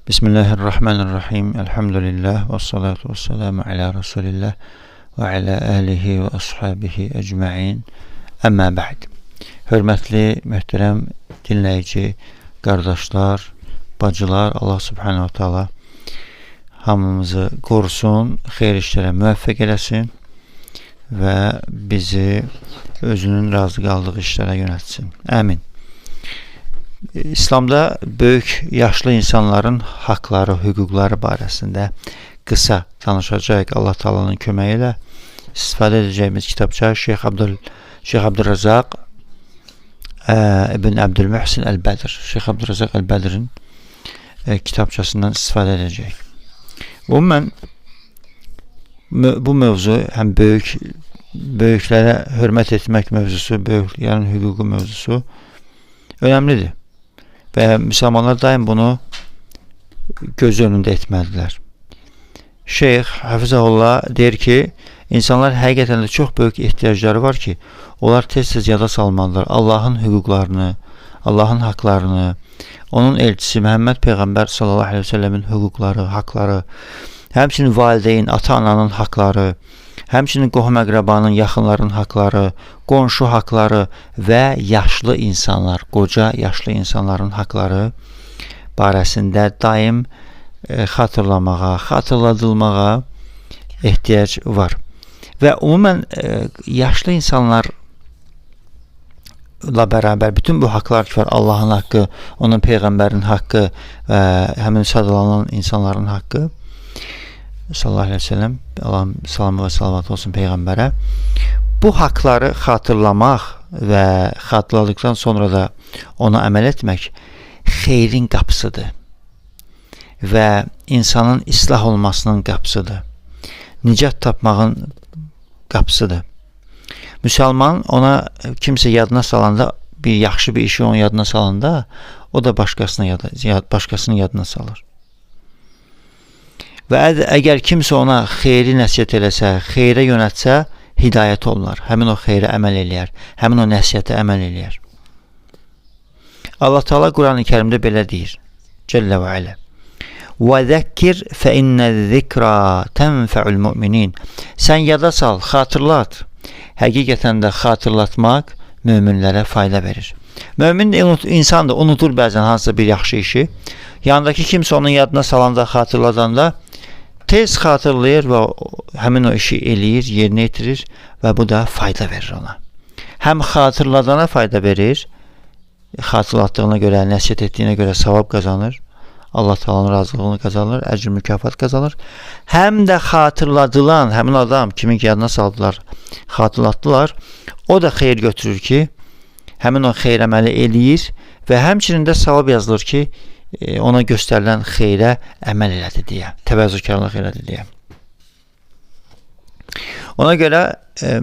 Bismillahirrahmanirrahim. Elhamdülillah ve salatu ve selamu ala Resulillah ve ala alihi ve ashabihi ecmain. Əmmə bə'd. Hörmətli, möhtərəm dinləyici, qardaşlar, bacılar, Allah Subhanahu Teala hamımızı qorusun, xeyir işlərə müvəffəq eləsin və bizi özünün razı qaldığı işlərə yönəltsin. Əmin. İslamda böyük yaşlı insanların haqları, hüquqları barəsində qısa danışacağıq. Allah Taala'nın köməyi ilə istifadə edəcəyimiz kitabça Şeyx Abdurrazzaq İbn Abdülmuhsin Əl-Bədr, Şeyx Abdurrazzaq Əl-Bədrin kitabçasından istifadə edəcəyik. Ümumən bu mövzu həm böyüklərə hörmət etmək mövzusu, böyüklərin hüququ mövzusu önəmlidir. Və müsəlmanlar daim bunu göz önündə etməlidirlər. Şeyx Hafizəhullah deyir ki, insanlar həqiqətən də çox böyük ehtiyacları var ki, onlar tez-tez yada salmalıdırlar Allahın hüquqlarını, Allahın haqlarını, onun elçisi Məhəmməd Peyğəmbər sallallahu əleyhi və səlləmin hüquqları, haqları, həmçinin valideyn, ata-ananın haqları, həmçinin qohum-əqrabanın, yaxınların haqları, qonşu haqları və yaşlı insanlar, qoca yaşlı insanların haqları barəsində daim xatırlamağa, xatırladılmağa ehtiyac var. Və ümumən yaşlı insanlarla bərabər bütün bu haqlar ki var, Allahın haqqı, onun peyğəmbərin haqqı və həmin sadalanan insanların haqqı sallallahu aleyhi ve sellem, Allah'ın salamı və salavatı olsun peyğəmbərə. Bu haqları xatırlamaq və xatırladıqdan sonra da ona əməl etmək xeyrin qapısıdır və insanın islah olmasının qapısıdır. Nicat tapmağın qapısıdır. Müsəlman ona kimsə yadına salanda, bir yaxşı bir işi onun yadına salanda, o da başqasının yadına salır. Və əgər kimsə ona xeyri nəsihət eləsə, xeyrə yönəltsə, hidayət olunar. Həmin o xeyrə əməl eləyər, həmin o nəsihətə əməl eləyər. Allah Teala Quran-ı Kərimdə belə deyir. Cəllə və alə. Və zəkkir fə innə zikra tənfəul müminin. Sən yada sal, xatırlat. Həqiqətən də xatırlatmaq möminlərə fayda verir. Mömin insan da unutur bəzən hansısa bir yaxşı işi. Yanındakı kimsə onun yadına salanda, xatırladanda tez xatırlayır və həmin o işi eləyir, yerinə yetirir və bu da fayda verir ona. Həm xatırladana fayda verir, xatırlatdığına görə, nəsihət etdiyinə görə savab qazanır, Allah Taala'nın razılığını qazanır, əcr mükafat qazanır. Həm də xatırladılan həmin adam kimin ki yadına saldılar, xatırlatdılar, o da xeyir götürür ki, həmin o xeyir əməli eləyir və həmçinin də savab yazılır ki, ona göstərilən xeyrə əməl elədi deyə, təvəzzükarlıq elədi deyə. Ona görə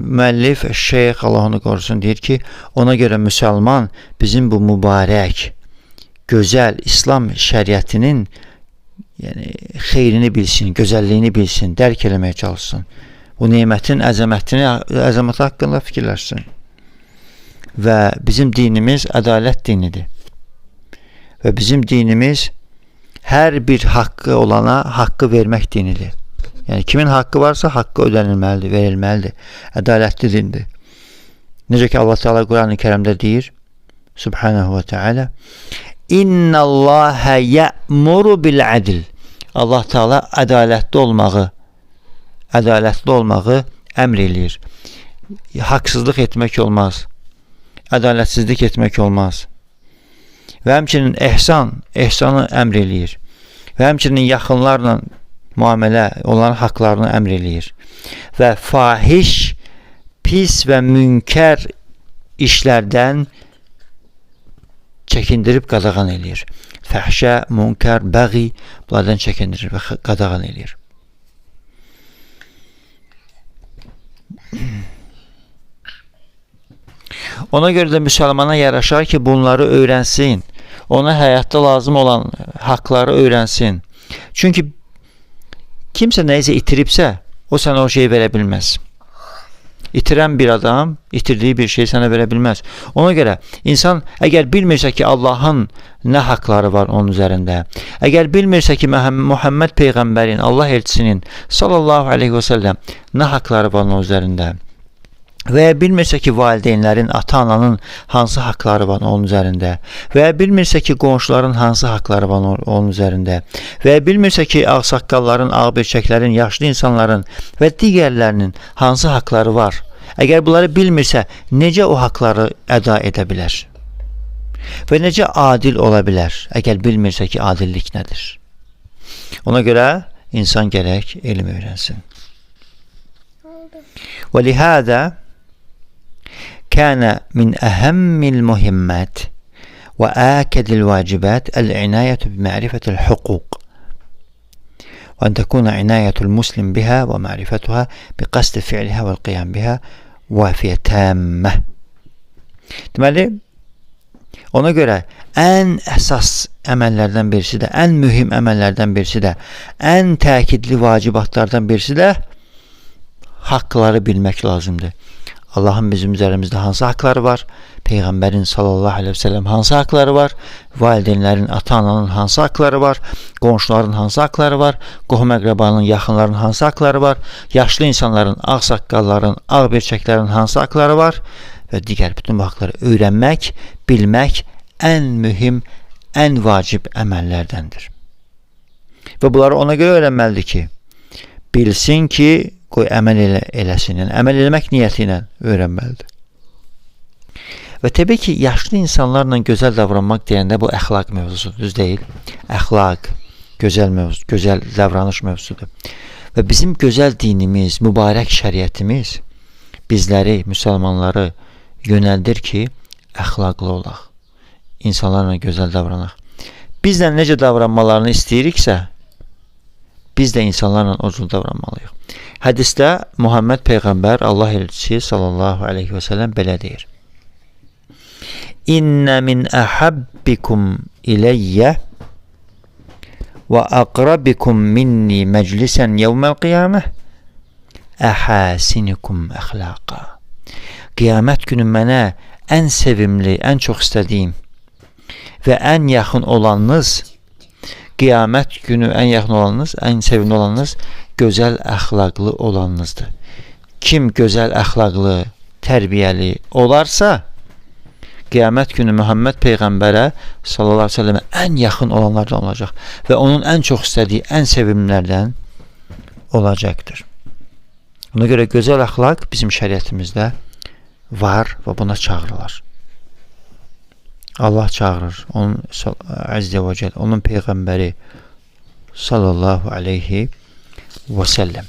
müəllif Şeyx Allah onu qorusun deyir ki, ona görə müsəlman bizim bu mübarək, gözəl İslam şəriətinin yəni xeyrini bilsin, gözəlliyini bilsin, dərk eləməyə çalışsın. Bu nemətin əzəməti haqqında fikirləşsin. Və bizim dinimiz ədalət dinidir. Və bizim dinimiz hər bir haqqı olana haqqı vermək dinidir. Yəni kimin haqqı varsa haqqı ödənilməlidir, verilməlidir. Ədalətli dindir. Necə ki Allah Teala Quran-ı Kərimdə deyir, Subhanahu və Teala, İnnallaha ya'muru bil adl. Allah Teala ədalətli olmağı əmr eləyir. Haqsızlıq etmək olmaz. Ədalətsizlik etmək olmaz. Və həmçinin ehsanı əmr eləyir. Və həmçinin yaxınlarla müamilə, onların haqlarını əmr eləyir. Və fahiş, pis və münkər işlərdən çəkindirib qadağan eləyir. Fəhşə, münkər, bəği bunlardan çəkindirir və qadağan eləyir. Ona görə də müsəlmana yaraşar ki, bunları öyrənsin. Ona həyatda lazım olan haqları öyrənsin. Çünki kimsə nəyisə itiribsə, o sənə o şeyi verə bilməz. İtirən bir adam itirdiyi bir şeyi sənə verə bilməz. Ona görə insan əgər bilmirsə ki, Allahın nə haqları var onun üzərində, əgər bilmirsə ki, Muhammed Peyğəmbərin, Allah elçisinin sallallahu aleyhi və səlləm nə haqları var onun üzərində və ya bilmirsə ki, valideynlərin, ata-ananın hansı haqları var onun üzərində və ya bilmirsə ki, qonşuların hansı haqları var onun üzərində və ya bilmirsə ki, ağsaqqalların, ağbirçəklərin, yaşlı insanların və digərlərinin hansı haqları var. Əgər bunları bilmirsə, necə o haqları əda edə bilər? Və necə adil ola bilər, əgər bilmirsə ki, adillik nədir? Ona görə insan gərək elm öyrənsin. Və lihədə كان من أهم المهمات وآكد الواجبات العناية بمعرفة الحقوق وأن تكون عناية المسلم بها ومعرفتها بقصد فعلها والقيام بها وافية تامة. Deməli, ona görə ən əsas əməllərdən birisi də, ən mühim əməllərdən birisi də, ən təkidli vacibatlardan birisi də haqqları bilmək lazımdır. Allahın bizim üzərimizdə hansı haqları var? Peyğəmbərin sallallahu aleyhi ve sellem hansı haqları var? Valideynlərin, ata-ananın hansı haqları var? Qonşuların hansı haqları var? Qohum-əqrabanın, yaxınların hansı haqları var? Yaşlı insanların, ağsaqqalların, ağbirçəklərin hansı haqları var? Və digər bütün bu haqları öyrənmək, bilmək ən mühim, ən vacib əməllərdəndir. Və bunları ona görə öyrənməlidir ki, bilsin ki, qoy əməl eləsin, yəni əməl eləmək niyyəti ilə öyrənməlidir. Və təbii ki, yaşlı insanlarla gözəl davranmaq deyəndə bu əxlaq mövzusudur, düz deyil? Əxlaq, gözəl mövzu, gözəl davranış mövzusudur. Və bizim gözəl dinimiz, mübarək şəriətimiz bizləri, müsəlmanları yönəldir ki, əxlaqlı olaq, insanlarla gözəl davranaq. Bizlə necə davranmalarını istəyiriksə, biz də insanlarla o cür davranmalıyıq. Hədisdə Muhammed Peyğəmbər, Allah elçisi sallallahu aleyhi və səlləm belə deyir. İnnə min əhabbikum iləyyə və əqrabikum minni məclisən yevməl qiyamə əhəsinikum əxlaqa. Qiyamət günü mənə ən sevimli, ən çox istədiyim və ən yaxın olanınız, qiyamət günü ən yaxın olanınız, ən sevimli olanınız gözəl əxlaqlı olanınızdır. Kim gözəl əxlaqlı, tərbiyəli olarsa, qiyamət günü Muhammed Peyğəmbərə sallallahu aleyhi ve sellemə ən yaxın olanlardan olacaq və onun ən çox istədiyi, ən sevimlilərdən olacaqdır. Ona görə gözəl əxlaq bizim şəriətimizdə var və buna çağırılır. Allah çağırır, onun əzzə və cəl, onun Peyğəmbəri sallallahu aleyhi və səlləm.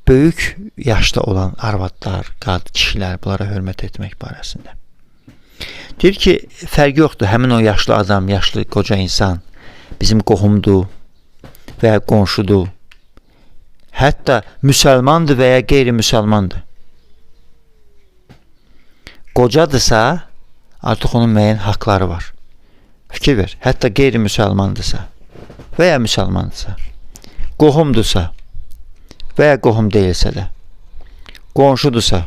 Böyük yaşda olan arvadlar, qad, kişilər, bunlara hörmət etmək barəsində. Deyir ki, fərqi yoxdur, həmin o yaşlı adam, yaşlı qoca insan bizim qohumdur və ya qonşudur, hətta müsəlmandır və ya qeyri-müsəlmandır. Qocadırsa, artıq onun müəyyən haqları var. Fikir ver, hətta qeyri-müsəlmandırsa və ya müsəlmandırsa, qohumdursa və ya qohum deyilsə də, qonşudursa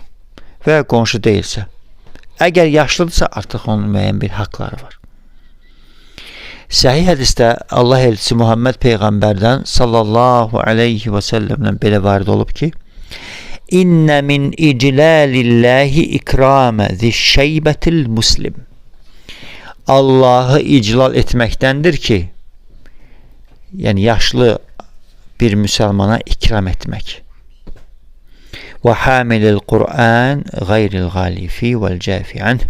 və ya qonşu deyilsə, əgər yaşlıdırsa, artıq onun müəyyən bir haqları var. Səhih hədisdə Allah elçisi Muhammed Peyğəmbərdən sallallahu aleyhi və səlləmdən belə varid olub ki, İnnə min iclalillahi ikramə zişşeybətil muslim. Allahı iclal etməkdəndir ki, yəni yaşlı bir müsəlmana ikram etmək. Və hamilil Qur'an qayril qalifi vəl cafi anh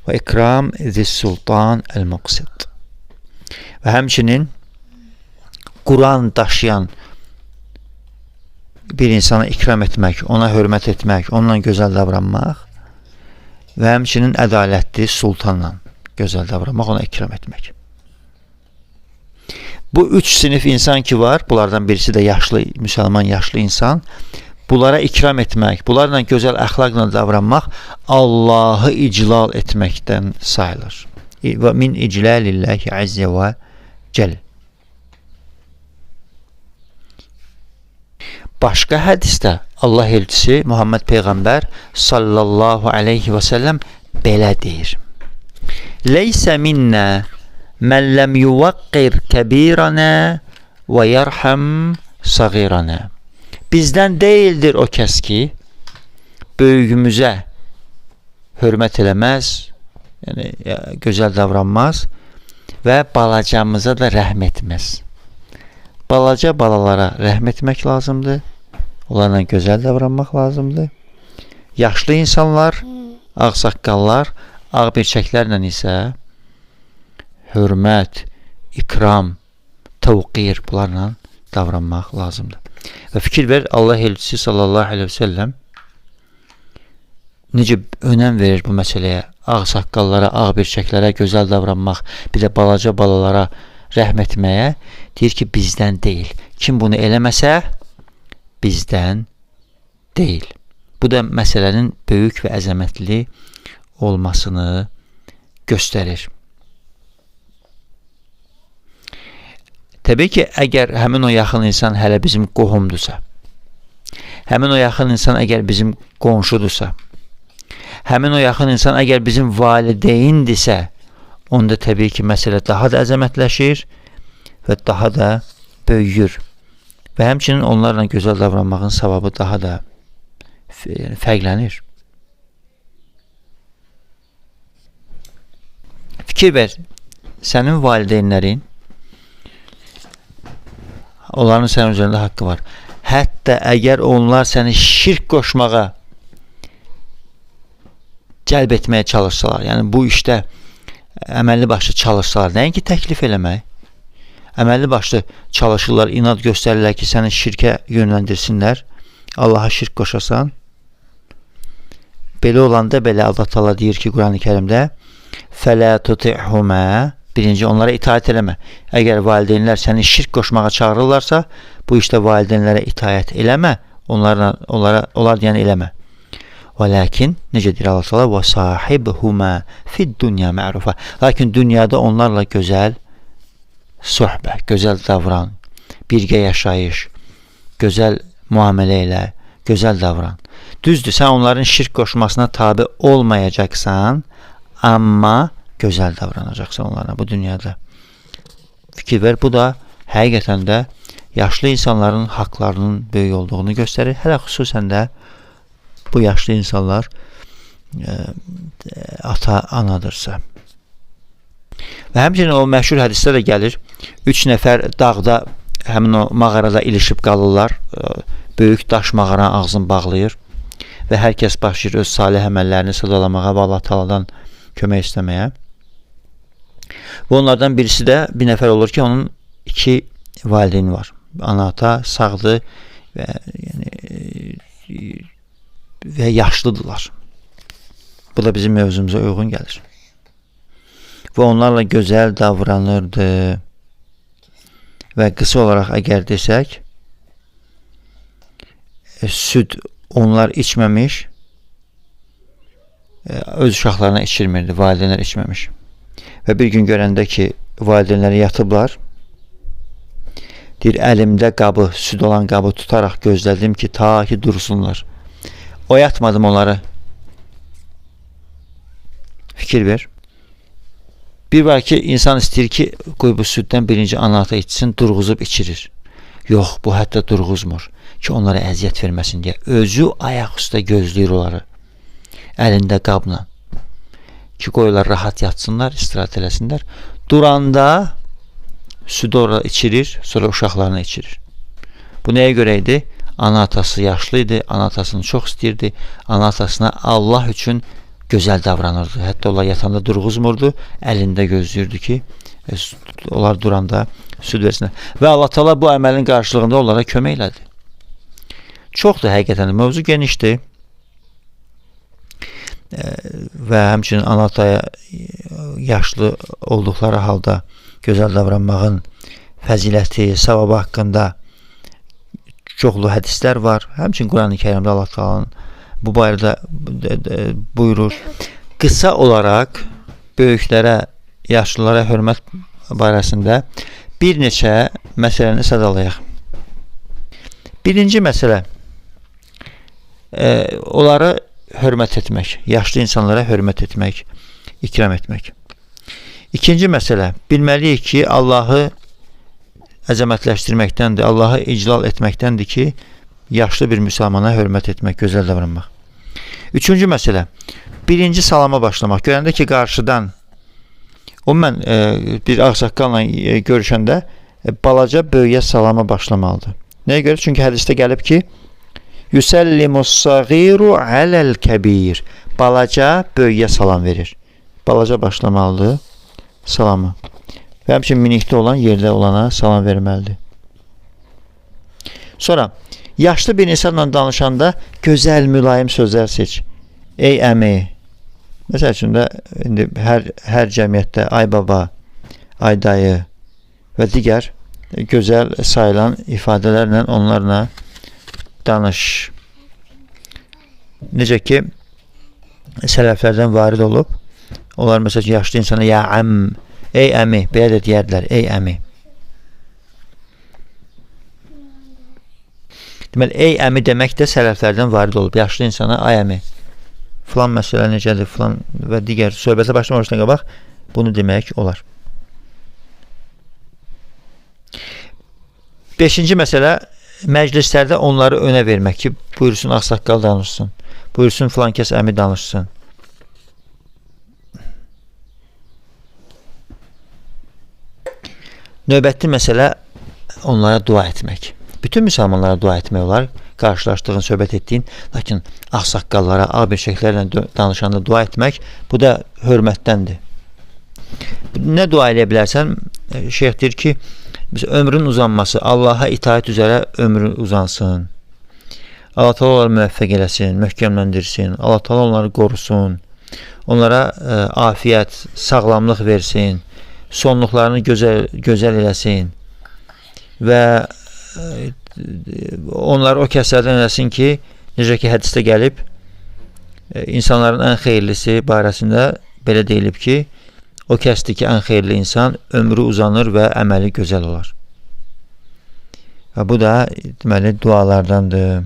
və ikram zis-sultan el-muqsid. Və həmçinin Quran daşıyan bir insana ikram etmək, ona hörmət etmək, onunla gözəl davranmaq və həmçinin ədalətli sultanla gözəl davranmaq, ona ikram etmək. Bu üç sinif insan ki var, bunlardan birisi də yaşlı, müsəlman yaşlı insan, bunlara ikram etmək, bunlarla gözəl əxlaqla davranmaq Allahı iclal etməkdən sayılır. Və min iclalillahi əzzə və cəl. Başqa hədisdə Allah elçisi Muhammed Peyğəmbər sallallahu aleyhi və səlləm belə deyir. Leysə minnə mən ləm yuvaqqir kəbirənə və yərhəm sağirənə. Bizdən deyildir o kəs ki, böyüyümüzə hörmət eləməz, yəni gözəl davranmaz və balacamıza da rəhm etməz. Balaca balalara rəhm etmək lazımdır. Onlarla gözəl davranmaq lazımdır. Yaşlı insanlar, ağsaqqallar, ağ birçəklərlə isə hörmət, ikram, təvqir bunlarla davranmaq lazımdır. Və fikir ver, Allah elçisi sallallahu əleyhi və səlləm necə önəm verir bu məsələyə? Ağsaqqallara, ağ birçəklərə gözəl davranmaq, bir də balaca balalara rəhm etməyə deyir ki, bizdən deyil. Kim bunu eləməsə, bizdən deyil. Bu da məsələnin böyük və əzəmətli olmasını göstərir. Təbii ki, əgər həmin o yaxın insan hələ bizim qohumdursa, həmin o yaxın insan əgər bizim qonşudursa, həmin o yaxın insan əgər bizim valideyndirsə, onda təbii ki, məsələ daha da əzəmətləşir və daha da böyüyür. Və həmçinin onlarla gözəl davranmağın savabı daha da fərqlənir. Fikir ver, sənin valideynlərin, onların sənin üzərində haqqı var. Hətta əgər onlar səni şirk qoşmağa cəlb etməyə çalışsalar, yəni bu işdə əməlli başlı çalışsalar, nəinki təklif eləmək, əməlli başlı çalışırlar, inad göstərirlər ki, səni şirkə yönləndirsinlər, Allaha şirk qoşasan. Belə olanda belə Allah Taala deyir ki, Qurani Kərimdə fələ tuti'huma, birinci onlara itaət eləmə. Əgər valideynlər səni şirk qoşmağa çağırırlarsa, bu işdə valideynlərə itaət eləmə, onlar deyən eləmə. Və lakin, necə deyir Allah Taala, və sahibhuma fid-dunya ma'rufa. Lakin dünyada onlarla gözəl söhbət, gözəl davran, birgə yaşayış, gözəl müamilə elə, gözəl davran. Düzdür, sən onların şirk qoşmasına tabi olmayacaqsan, amma gözəl davranacaqsan onlara bu dünyada. Fikir ver, bu da həqiqətən də yaşlı insanların haqlarının böyük olduğunu göstərir. Hələ xüsusən də bu yaşlı insanlar ata, anadırsa. Və həmçinin o məşhur hədisdə də gəlir. 3 nəfər dağda, həmin o mağarada ilişib qalırlar. Böyük daş mağaranın ağzını bağlayır və hər kəs başlayır öz salih əməllərini sadalamağa və Allah Taala'dan kömək istəməyə. Və onlardan birisi də bir nəfər olur ki, onun 2 valideyni var. Ana, ata sağdır və yəni və yaşlıdırlar. Bu da bizim mövzumuza uyğun gəlir. Və onlarla gözəl davranırdı. Və qısa olaraq əgər desək, süd onlar içməmiş, öz uşaqlarına içirmirdi, valideynlər içməmiş. Və bir gün görəndə ki, valideynləri yatıblar, deyir, əlimdə qabı, süd olan qabı tutaraq gözlədim ki, ta ki dursunlar. Oyatmadım onları. Fikir ver. Bir var ki, insan istəyir ki, qoy bu süddən birinci ana-ata içsin, durğuzub içirir. Yox, bu hətta durğuzmur ki, onlara əziyyət verməsin deyə. Özü ayaq üstə gözləyir onları. Əlində qabla. Ki, qoyurlar rahat yatsınlar, istirahət eləsinlər. Duranda südü orada içirir, sonra uşaqlarına içirir. Bu nəyə görə idi? Ana atası yaşlı idi, ana atasını çox istəyirdi. Ana atasına Allah üçün gözəl davranırdı. Hətta onlar yatanda durğuzmurdu, əlində gözləyirdi ki, onlar duranda süd versinlər. Və Allah Taala bu əməlin qarşılığında onlara kömək elədi. Çoxdur həqiqətən, mövzu genişdir. Və həmçinin ana ataya yaşlı olduqları halda gözəl davranmağın fəziləti, savabı haqqında çoxlu hədislər var. Həmçinin Qurani Kərimdə Allah Taala'nın bu barədə buyurur. Qısa olaraq böyüklərə, yaşlılara hörmət barəsində bir neçə məsələni sadalayaq. Birinci məsələ, onlara hörmət etmək, yaşlı insanlara hörmət etmək, ikram etmək. İkinci məsələ, bilməliyik ki, Allahı əzəmətləşdirməkdəndir, Allahı iclal etməkdəndir ki, yaşlı bir müsəlmana hörmət etmək, gözəl davranmaq. Üçüncü məsələ, birinci salama başlamaq. Görəndə ki, qarşıdan, o mən bir ağsaqqalla görüşəndə balaca böyüyə salama başlamalıdır. Nəyə görə? Çünki hədisdə gəlib ki, Yüsəllimus-sagiru aləl-kəbir. Balaca böyüyə salam verir. Balaca başlamalıdır salamı. Və həmçinin minikdə olan yerdə olana salam verməlidir. Sonra yaşlı bir insanla danışanda gözəl, mülayim sözlər seç. Ey əmi. Məsəl üçün də indi hər cəmiyyətdə ay baba, ay dayı və digər gözəl sayılan ifadələrlə onlarla danış. Necə ki sələflərdən varid olub, onlar məsəl üçün yaşlı insana ya əm, ey əmi, belə də deyərdilər, ey əmi. Deməli, ey əmi demək də sələflərdən varid olub. Yaşlı insana ay əmi, filan məsələ necədir, filan və digər söhbətə başlamamışdan qabaq bunu demək olar. Beşinci məsələ, məclislərdə onları önə vermək ki, buyursun ağsaqqal danışsın, buyursun filan kəs əmi danışsın. Növbəti məsələ, onlara dua etmək. Bütün müsəlmanlara dua etmək olar, qarşılaşdığın, söhbət etdiyin, lakin ağsaqqallara, ağ birçəklərlə danışanda dua etmək, bu da hörmətdəndir. Nə dua eləyə bilərsən? Şeyx deyir ki, ömrün uzanması, Allaha itaət üzərə ömrün uzansın. Allah Teala onları müvəffəq eləsin, möhkəmləndirsin. Allah Teala onları qorusun. Onlara afiyyət, sağlamlıq versin. Sonluqlarını gözəl eləsin. Və onları o kəslərdən eləsin ki, necə ki hədisdə gəlib, insanların ən xeyirlisi barəsində belə deyilib ki, o kəsdir ki, ən xeyirli insan ömrü uzanır və əməli gözəl olar. Və bu da deməli dualardandır.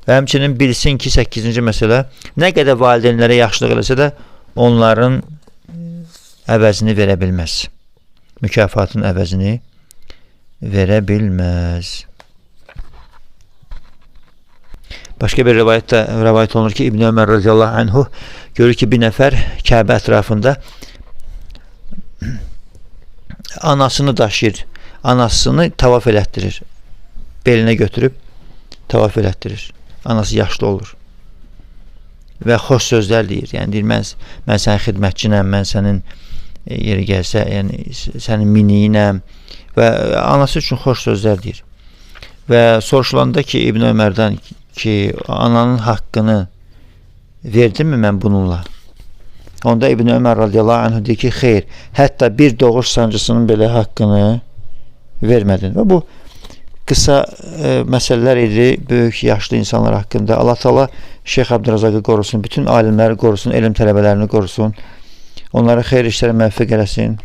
Və həmçinin bilsin ki, 8-ci məsələ, nə qədər valideynlərə yaxşılıq eləsə də onların əvəzini verə bilməz. Mükafatın əvəzini verə bilməz. Başqa bir rivayətdə rivayət olunur ki, İbn Ömər radiyallahu anhu görür ki, bir nəfər Kəbə ətrafında anasını daşıyır. Anasını tavaf elətdirir. Belinə götürüb tavaf elətdirir. Anası yaşlı olur. Və xoş sözlər deyir. Yəni deyir, mən sənin xidmətçinəm, mən sənin yeri gəlsə, yəni sənin miniyinəm və anası üçün xoş sözlər deyir. Və soruşulanda ki, İbn Ömərdən ki, ananın haqqını verdimmi mən bununla? Onda İbn Ömər radiyallahu anhu deyir ki, xeyr, hətta bir doğuş sancısının belə haqqını vermədin. Və bu qısa məsələlər idi böyük yaşlı insanlar haqqında. Allah Teala Şeyx Abdurrazaqı qorusun, bütün alimləri qorusun, elm tələbələrini qorusun. Onlara xeyir işlərə müvəffəq eləsin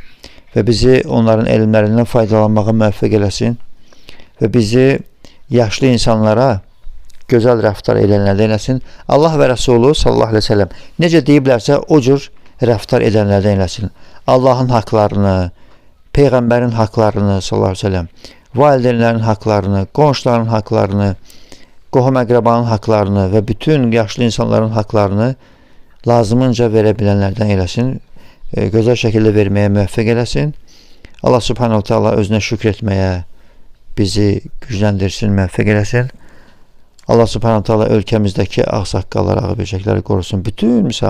və bizi onların elmlərindən faydalanmağa müvəffəq eləsin və bizi yaşlı insanlara gözəl rəftar edənlərdən eləsin. Allah və Rəsulu sallallahu əleyhi və səlləm necə deyiblərsə o cür rəftar edənlərdən eləsin. Allahın haqlarını, peyğəmbərin haqlarını sallallahu əleyhi və səlləm, valideynlərin haqlarını, qonşuların haqlarını, qohum əqrabanın haqlarını və bütün yaşlı insanların haqlarını lazımınca verə bilənlərdən eləsin. Gözəl şəkildə verməyə müvəffəq eləsin. Allah Subhanahu Teala özünə şükr etməyə bizi gücləndirsin, müvəffəq eləsin. Allah Subhanahu Teala ölkəmizdəki ağsaqqalları, ağ bircəkləri qorusun. Bütün müsəlmanları